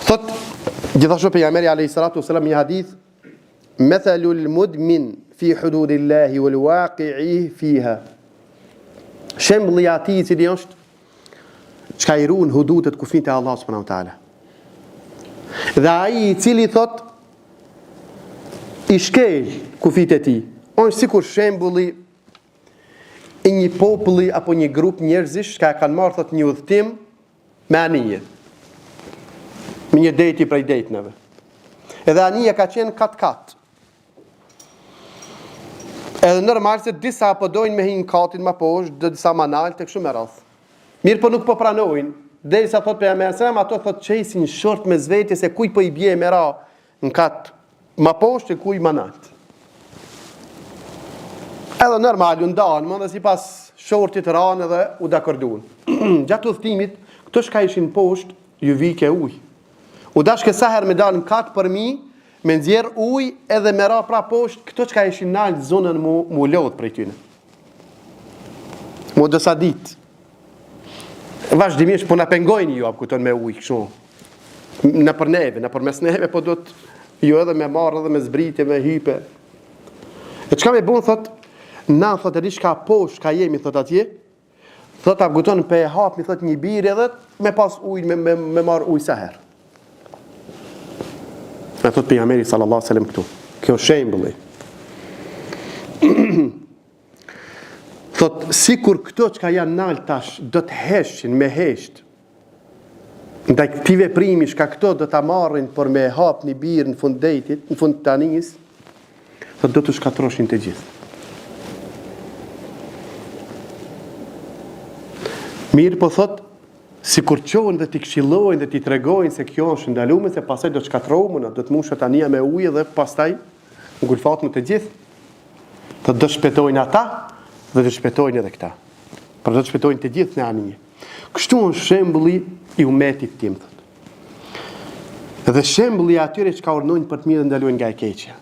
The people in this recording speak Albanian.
Thot gjithashtu pejgamberi alayhi salatu wasalam një hadith Mathalul mudmin fi hududillahi wal waqi'i fiha. Shembulli i atij i cili është çka i ruan hududet kufijtë e Allahut subhanahu wa taala. Dhe ai i cili thot i shkel kufijtë e tij, është sikur shembulli i një populli apo një grup njerëzish çka e kanë marrë thot një udhëtim me anije. Me një deti prej detneve. Edhe anija ka qenë kat-kat. Edhe normal se disa po dojnë me hi në katin ma poshtë, dhe disa ma nalt e kështu me radhë. Mirëpo nuk po pranojnë, derisa thot pejgamberi alejhi selam, ato thot qesin short mes veti se kuj po i bje me ra Në kat ma poshtë e kuj ma nalt. Edhe normal u ndanë, më dhe sipas shortit ranë edhe u dakordun. Gjatë udhëtimit, këto çka ishin poshtë, ju vike ujë. U dashke sa herë me dalë në kat përmi, me nxjerr ujë edhe me ra pra poshtë, këto çka ishin nalt zonën mu, mu lodh prej tyne. Mu disa ditë. Vazhdimisht po na pengojnë ju, a kupton me ujë kështu. Nëpër neve, nëpër mes neve, po do të ju edhe me marrë edhe me zbritje, me hype. E çka me bon, thot, na, thot, e di çka poshtë, çka jemi, thot, atje, thot, a kupton, pe e hapmi, thot, një birë edhe, me pas ujë, me, me, me marrë ujë sa herë. E thot, pejgamberi, sallallahu sallam, këtu, kjo shembulli. Thot, sikur këto çka janë nalt tash, do të heshin me hesht, ndaj këtij veprimi çka këto do ta marrin për me hap një birë në fund detit, në fund të anisë, thot, do të shkatroshin të gjithë. Mirëpo thot, sikur çohen dhe t'i këshillojnë dhe t'i tregojnë se kjo është ndalume, se pastaj do të shkatrohemi, do të mushet anija me ujë dhe pastaj ngulfatemi të gjithë. Thot do shpëtojnë ata dhe do shpëtojnë edhe këta. Pra do të shpëtojnë të gjithë në anije. Kështu është shembulli i umetit tim, thot. Dhe shembulli i atyre çka urdhnojnë për të mirë dhe ndalojnë nga e keqja.